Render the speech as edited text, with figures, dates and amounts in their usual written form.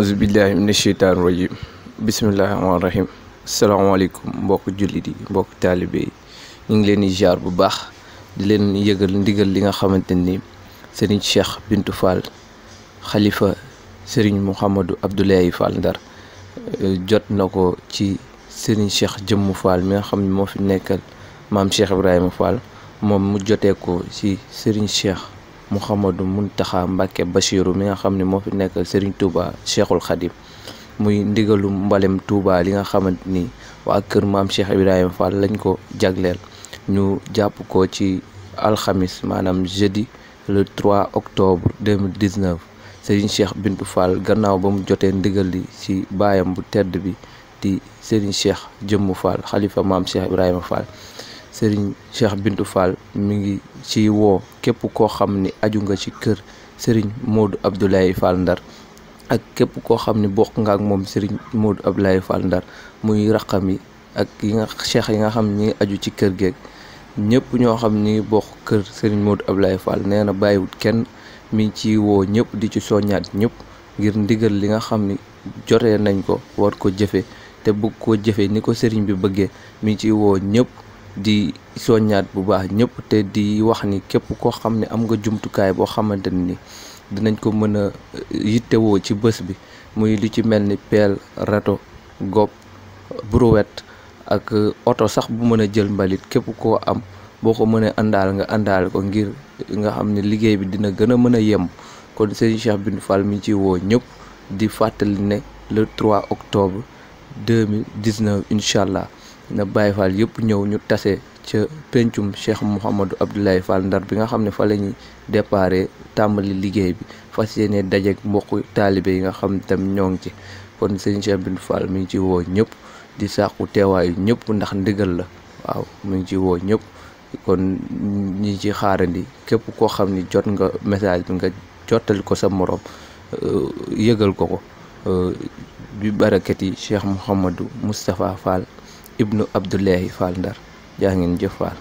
auzu billahi mina sheytaani rajim bismillahi rahmaani rahim asalaamaaleykum mbokk jullit yi mbokk taalibe yi ñu ngi leen di jaar bu baax di leen yëgal ndigal li nga xamante ni Serigne Cheikh Bintou Fall xalifa Serigne Mouhamadou Abdoulaye Fall Ndar jot na ko ci Serigne Cheikh Jëmmu Fall mi nga xam ne moo fi nekkal maam Cheikh Ibrahima Fall moom mu jotee ko ci Serigne Cheikh Mouhamadou Mountakha Mbacké Bachirou mi nga xam ne moo fi nekkal Serigne Touba Cheikhul Khadim muy ndigalu mbalem Touba li nga xamante ni waa kër maam Cheikh Ibrahima Fall lañ ko jagleel ñu jàpp ko ci alxamis maanaam jeudi le 3 octobre 2019 Serigne Cheikh Bintou Fall gannaaw ba mu jotee ndigal li ci baayam bu tedd bi di Serigne Cheikh Jëmmu Fall xalifa maam Cheikh Ibrahima Fall Serigne Cheikh Bintou Fall mi ngi ci woo képp koo xam ni aju nga ci kër Serigne Modou Abdoulaye Fall Ndar ak képp koo xam ni bokk nga ak moom Serigne Modou Abdoulaye Fall Ndar muy raqam yi ak yi nga cheikh yi nga xam ñi ngi aju ci kër geeg ñëpp ñoo xam ñi ngi bokk kër Serigne Modou Abdoulaye Fall nee na bàyyiwut kenn mi ngi ci woo ñëpp di ci soññaat ñëpp ngir ndigal li nga xam ni jotee nañ ko war ko jëfe te bëgg koo jëfe ni ko Serigne bi bëggee mi ngi ci woo ñëpp di soññaat bu baax ñëpp te di wax ni képp koo xam ne am nga jumtukaay boo xamante ni dinañ ko mën a yittewoo ci bés bi muy lu ci mel ni peel rato gopp brouette ak oto sax bu mën a jël mbalit képp koo am boo ko mënee àndaal nga àndaal ko ngir nga xam ne liggéey bi dina gën a mën a yemb kon Serigne Cheikh Bintou Fall mi ci woo ñëpp di fàttali ne le 3 octobre 2019 incha allah na Baye Fall yëpp ñëw ñu tase ca pencum Cheikh Mouhamadou Abdoulaye Fall Ndar bi nga xam ne fa la ñuy déparé tàmbali liggéey bi fas yéene dajeek mbokku taalibe yi nga xam tam ñoo ngi ci kon Serigne Cheikh Bintou Fall mi ngi ci woo ñëpp di sàkku teewaayu ñëpp ndax ndigal la waaw mi ngi ci woo ñëpp kon ñi ci xaarandi képp koo xam ni jot nga message bi nga jottali ko sa morom yëgal ko bi barakati Cheikh Mouhamadou Moustapha Fall ibnu Abdoulaye Fall Ndar jaa ngeen jëf Fall